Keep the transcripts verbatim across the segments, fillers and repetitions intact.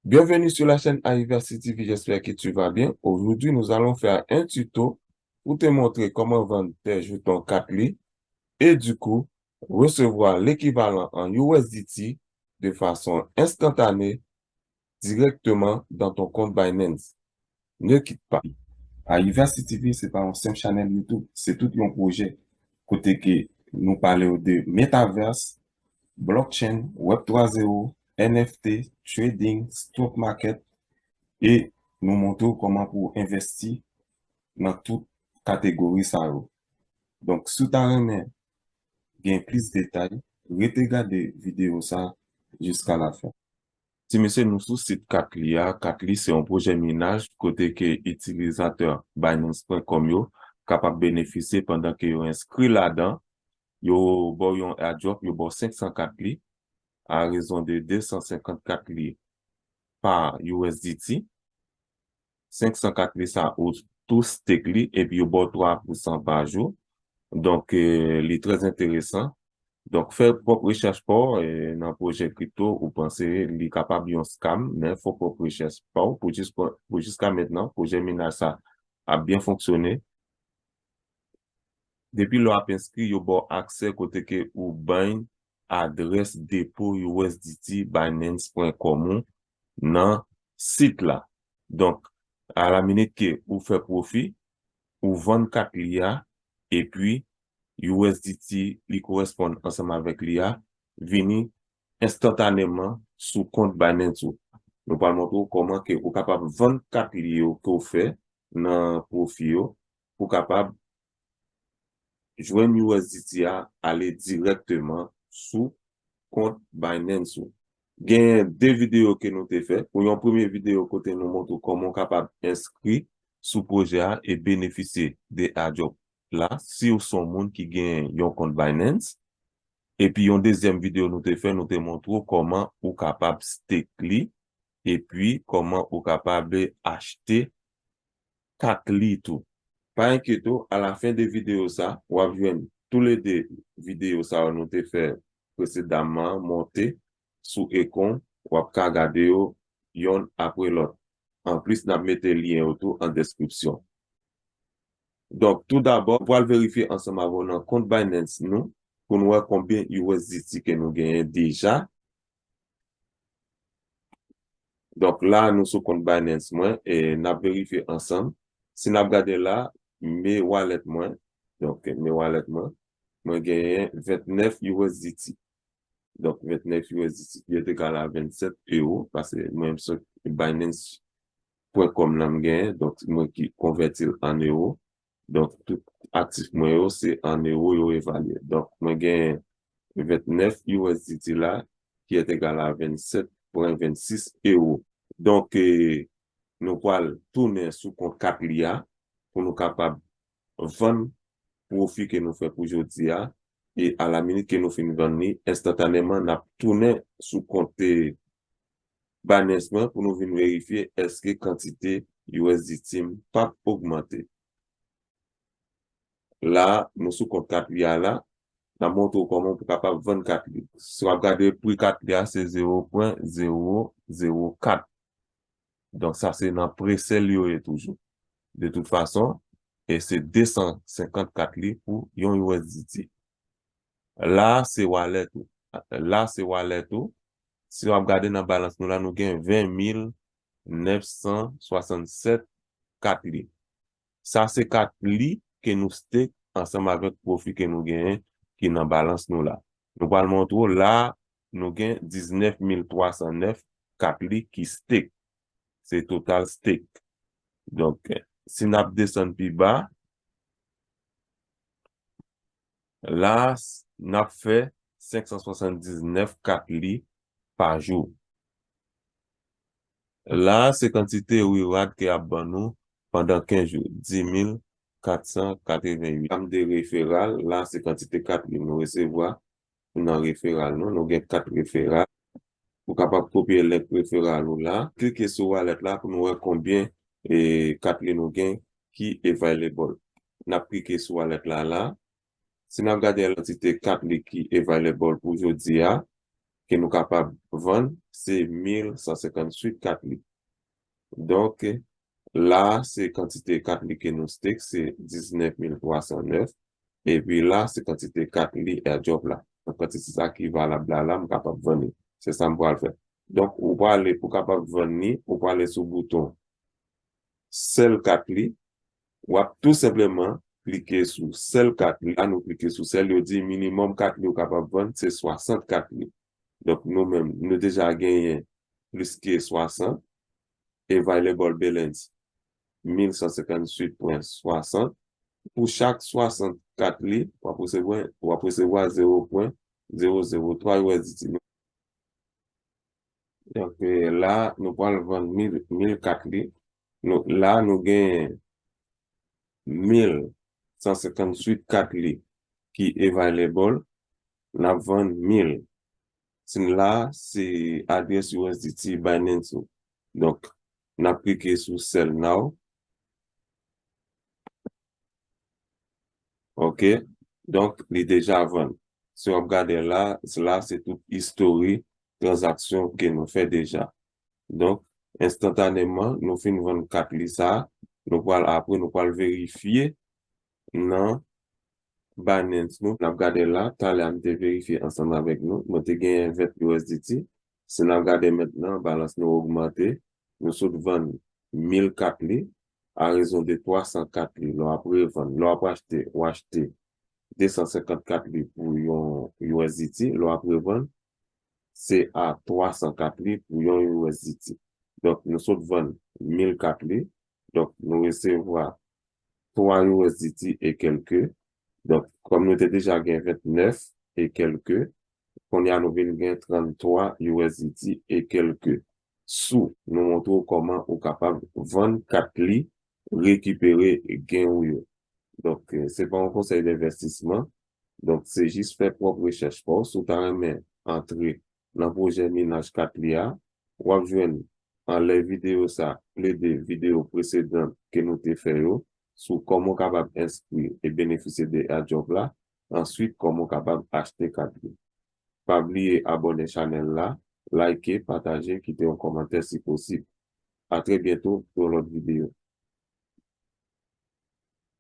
Bienvenue sur la chaîne Ayiversi T V, j'espère que tu vas bien. Aujourd'hui, nous allons faire un tuto pour te montrer comment vendre tes jetons Katli et du coup, recevoir l'équivalent en U S D T de façon instantanée directement dans ton compte Binance. Ne quitte pas. Ayiversi T V se pa yon senp chanèl YouTube, se tout yon pwojè kote ke nou pale w de metaverse, blockchain, web twa zewo, N F T, trading, stock market, e nou montre w kòman pou w envèsti nan tout kategori sa yo. Donk, si w ta renmen gen plis detay, rete gade videyo sa jiska la fen. Ti mesye, nou sou sit Katli a. Katli se yon pwojè minaj kote ke itilizatè Binance pwen com yo kapab benefisye pandan ke yo enskri ladan. Yo ba w yon airdrop, yo ba w senk san Katli a rezon de de san senkant Katli pa U S D T. Senk san Katli sa ou tou stake li epi yo ba w twa pousan pa jou. Donk, eh, li trè enteresan. Donk, fè pwòp rechèch pa w, eh, nan pwojè kripto, ou panse li kapab yon scam, men fè pwòp rechèch pa w. Pou jis, pou jiska mentnan, pwojè minaj sa ap byen fonksyone. Depi lè w ap enskri, yo ba w aksè kote ke ou bay adrès depo U S D T Binance pwen com ou nan sit la. Donk, alaminit ke ou fè pwofi, ou vann Katli a, epi U S D T li korèsponn ansanm avèk li a, vini enstantaneman sou kont Binance ou. Nou pral montre w kòman ke ou kapab vann Katli yo ke w fè nan pwofi yo, pou kapab jwenn U S D T a ale dirèkteman sou kont Binance ou. Gen de videyo ke nou te fè. Pou yon premye videyo kote nou montre w kòman w kapab enskri sou pwojè a e benefisye de airdrop la, si w se yon moun ki gen yon kont Binance. Epi yon dezyèm videyo nou te fè, nou te montre w kòman ou kapab stake li, epi kòman ou kapab achte Katli tou. Pa enkyete w, alafen de videyo sa, w ap jwenn toulede videyo sa yo nou te fè presedaman monte sou ekran, w ap ka gade yo yonn apre lòt. Anplis, n ap mete lyen yo tou an deskripsyon. Donk, tou dabò, nou pral verifye ansanm avè w nan kont Binance nou, pou n wè konbyen U S D T ke nou genyen deja. Donk, la, nou sou kont Binance mwen, e n ap verifye ansanm. Si n ap gade la, Me Wallet mwen, donk, Me Wallet mwen, mwen genyen vennèf U S D T. Donk, vennèf U S D T, ki est égal à vennsèt ewo, paske mwen, se Binance pwen com nan m genyen, donk, mwen ki konvèti l an ewo. Donk, tout aktif mwen yo, se an ewo yo evalye. Donk, mwen genyen vennèf U S D T la, ki est égal à vennsèt pwen vennsis ewo. Donk, e, nou pral tounen sou kont Katli a, pou nou kapab vann pwofi ke nou fè pou jodi a, e alaminit ke nou fin vann li, enstantaneman, n ap tounen sou kont, e, Binance mwen pou nou vin verifye èske kantite U S D T m p ap ogmante. La, nou sou kont Katli a la, n ap montre w kòman pou kapab vann Katli. Si w ap gade pri Katli a, se zewo pwen zewo zewo kat. Donk, sa se nan pre-sale yo ye toujou. De tout fason, e se de san senkant Katli pou yon U S D T. La, se wallet ou. La, se wallet ou. Si w ap gade nan balans nou la, nou gen ven mil nèf san swasannsèt Katli. Sa se Katli ke nou stake ansanm avèk pwofi ke nou genyen ki nan balans nou la. Nou pral montre w la, nou gen diznèf mil twa san nèf Katli ki stake. Se total stake. Donk, si n ap desann pi ba, la, n ap fè senk san swasanndiznèf Katli pa jou. La, se kantite reward ke y ap ban nou pandan kenz jou, dis mil kat san katrevenn uit. An tèm de referral, la, se kantite Katli nou resevwa nan referral nou. Nou gen kat referral. Ou kapab kopye link referral ou la. Klike sou wallet la pou nou wè konbyen, e, Katli nou gen ki available. N ap klike sou wallet la la. Si n ap gade kantite Katli ki available pou jodi a, ke nou kapab vann, se mil san senkantuit kat li. Donk, la, se kantite kat li ke nou stake, se diznèf mil twa san nèf. Epi la, se kantite kat li airdrop la. Donk, kantite sa ki valab la, la, m kapab vann li. Se sa m pral fè. Donk, ou prale, pou kapab vann li, ou prale sou bouton sell kat li, w ap tou senpleman klike sou sell kat li. La, nou klike sou sell, yo di minimòm kat li ou kapab vann, se swasant kat li. Donk, nou menm, nou deja genyen plis ke swasant, available balance mil san senkantuit pwen swasant. Pou chak swasant kat li, w ap resevwa, w ap resevwa zewo pwen zewo zewo twa U S D T. Donk, eh, la, nou pral vann mil, mil kat li. Nou, la, nou gen mil san senkantuit kat li ki available. N ap vann mil. Sin la, se adrès U S D T Binance ou. Donk, n ap klike sou sell now. Ok. Donk, li deja vann. Si w ap gade la, la se tout istori tranzaksyon ke nou fè deja. Donk, enstantaneman, nou fin vann kat li sa, nou pral apre, nou pral verifye nan Binance nou. N ap gade la, talè a m te verifye ansanm avèk nou. Mwen te genyen ven U S D T. Si n ap gade mentnan, balans nou ogmante. Nou sot vann mil kat li, a rezon de twa san kat li. Lè w ap revann, lè w ap achte, w achte de san senkant kat li pou yon U S D T. Lè w ap revann, se a twa san kat li pou yon U S D T. Donk, nou sot vann mil kat li. Donk, nou resevwa twa U S D T e kèlke. Donk, kòm nou te deja gen vennèf e kèlke, kounye a nou vin gen tranntwa U S D T e kèlke. Sou, nou montre w kòman ou kapab vann kat li, rekipere gen ou yo. Donk, eh, se pa yon konsèy denvèstisman. Donk, se jis fè pwòp rechèch pa w. Si w ta renmen antre nan pwojè minaj kat li a, w ap jwenn anlè videyo sa, ple de videyo presedan ke nou te fè yo, sou kòman w kapab enskri e benefisye de airdrop la, answit kòman w kapab achte kat li. Pa bliye abòne chanèl la, like, pataje, kite yon kòmantè si posib. A trè byento pou yon lòt videyo.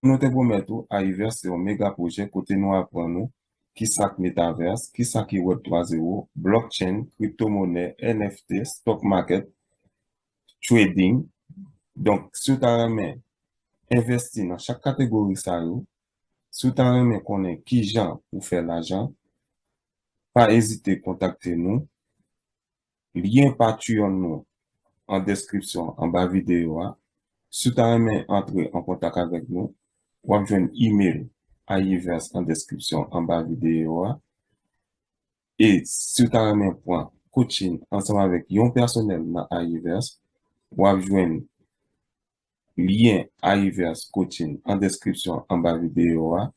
Nou te pwomèt ou, Ahiverse se yon mega pwojè kote nou aprann ou kisa k metaverse, kisa ki web twa zewo, blockchain, kriptomonè, N F T, stock market, trading. Donk, si w ta renmen envèsti nan chak kategori sa yo, si w ta renmen konnen kijan pou fè lajan, pa ezite kontakte nou. Lyen Patreon nou an deskripsyon anba videyo a. Si w ta renmen antre an kontak avèk nou, w ap jwenn email Ahiverse an deskripsyon anba videyo a. E si w ta renmen pran coaching ansanm avèk yon pèsonèl nan Ahiverse, w ap jwenn lyen Ahiverse Coaching an deskripsyon anba videyo a.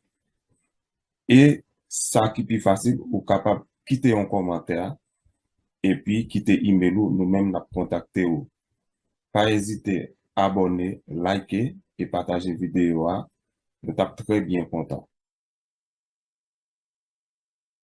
E sa ki pi fasil, ou kapab kite yon kòmantè epi kite email ou, nou menm n ap kontakte ou. Pa ezite abòne, like e pataje videyo a. Nou t ap trè byen kontan.